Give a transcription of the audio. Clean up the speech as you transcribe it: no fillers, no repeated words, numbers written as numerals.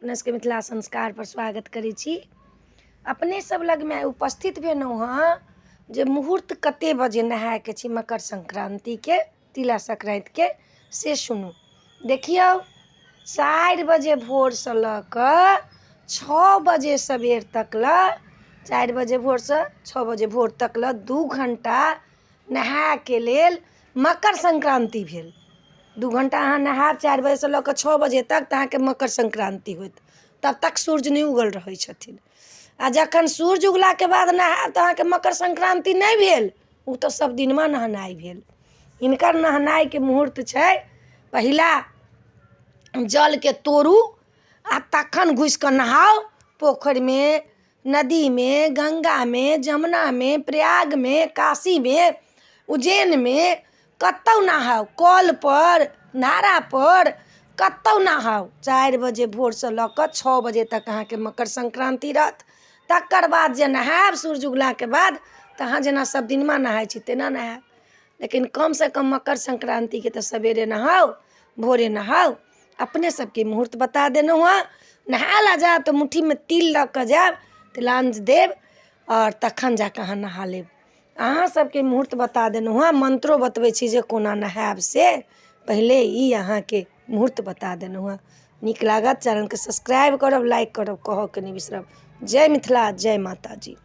अपने सबके मिथिला संस्कारपर स्वागत करै छी। अपने सब लगमे आइ उपस्थित भेलहुँ हँ जे मुहूर्त कते बजे नहायके छै मकर संक्रान्तिके, तिला संक्रान्तिके, से सुनू। देखियौ, 4 बजे भोरसँ लऽ कऽ 6 बजे सबेर तक लए, 4 बजे भोरसँ 6 बजे भोर तक लए 2 घण्टा नहायके लेल मकर संक्रान्ति भेल। 2 घण्टा अहाँ नहायब 4 बजेसँ लऽ कऽ 6 बजे तक, तऽ अहाँके मकर संक्रान्ति होयत। तब तक सूर्य नहि उगल रहै छथिन। आ जखन सूर्य उगलाके बाद नहायब तऽ अहाँके मकर संक्रान्ति नहि भेल, ओ तऽ सब दिनमा नहेनाइ भेल। हिनकर नहेनाइके मुहूर्त छै, पहिला जलके तोड़ू आ तखन घुसि कऽ नहाउ पोखरिमे, नदीमे, गङ्गामे, जमुनामे, प्रयागमे, काशीमे, उज्जैनमे, कतहु नहाउ, कलपर, नालापर, कतहु नहाउ। 4 बजे भोरसँ लऽ कऽ 6 बजे तक अहाँके मकर संक्रान्ति रहत। तकर बाद जे नहायब सूर्य उगलाके बाद, तऽ अहाँ जेना सब दिनमा नहाइ छी तेना नहायब, लेकिन कमसँ कम मकर संक्रान्तिके तऽ सवेरे नहाउ, भोरे नहाउ। अपने सबके मुहूर्त बता देलहुँ हँ। नहाय लए जायब तऽ मुट्ठीमे तिल लऽ कऽ जायब, तिलाञ्ज देब आओर तखन जा कऽ अहाँ नहा लेब। अहाँ सबके मुहूर्त बता देलहुँ हँ, मन्त्रो बतबै छी जे कोना नहायब, से पहिले ई अहाँके मुहूर्त बता देलहुँ हँ। नीक लागत चैनलके सब्सक्राइब करब, लाइक करब, कहऽके नहि बिसरब। जय मिथिला, जय माताजी।